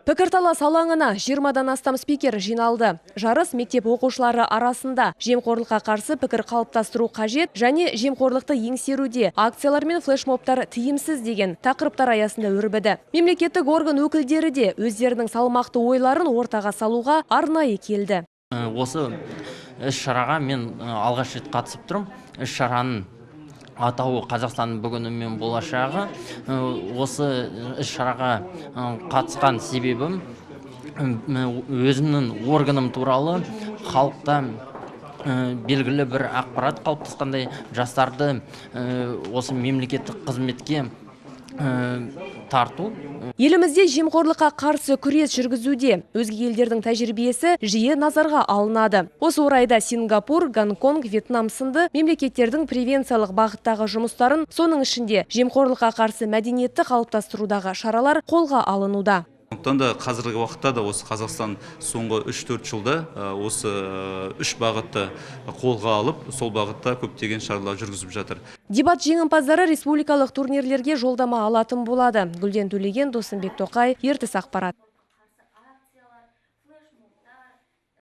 Пікірталас алаңына 20-дан астам спикер жиналды. Жарыс мектеп оқушылары арасында жемқорлыққа қарсы пікір қалыптастыру қажет және жемқорлықты еңсеруде акциялар мен флешмобтар тиімсіз деген тақырыптар аясында өрбіді. Мемлекеттік орган өкілдері де өздерінің салмақты ойларын ортаға салуға арнайы келді. Осы іс-шараға мен алғаш рет қатысып тұрмын. Іс-шараның атауы «Қазақстанның бүгіні мен болашағы». Осы іс-шараға қатысқан себебім өзімнің органым туралы халықта белгілі бір ақпарат қалыптасқандай, жастарды осы мемлекеттік қызметке тарту. Елімізде жемқорлыққа қарсы күрес жүргізуде өзге елдердің тәжірибесі жиі назарға алынады. Осы орайда Сингапур, Гонконг, Вьетнам сынды мемлекеттердің превенциялық бағыттағы жұмыстарын, соның ішінде жемқорлыққа қарсы мәдениетті қалыптастырудағы шаралар қолға алынуда. Сондықтан да қазіргі уақытта да осы Қазақстан соңғы 3-4 жылда осы үш бағытты қолға алып, сол бағытта көптеген шаралар жүргізіп жатыр. Дебат жеңімпаздары республикалық турнирлерге жолдама алатын болады. Гүлден Төлеген, Досымбек Тоқай, Ертіс ақпарат.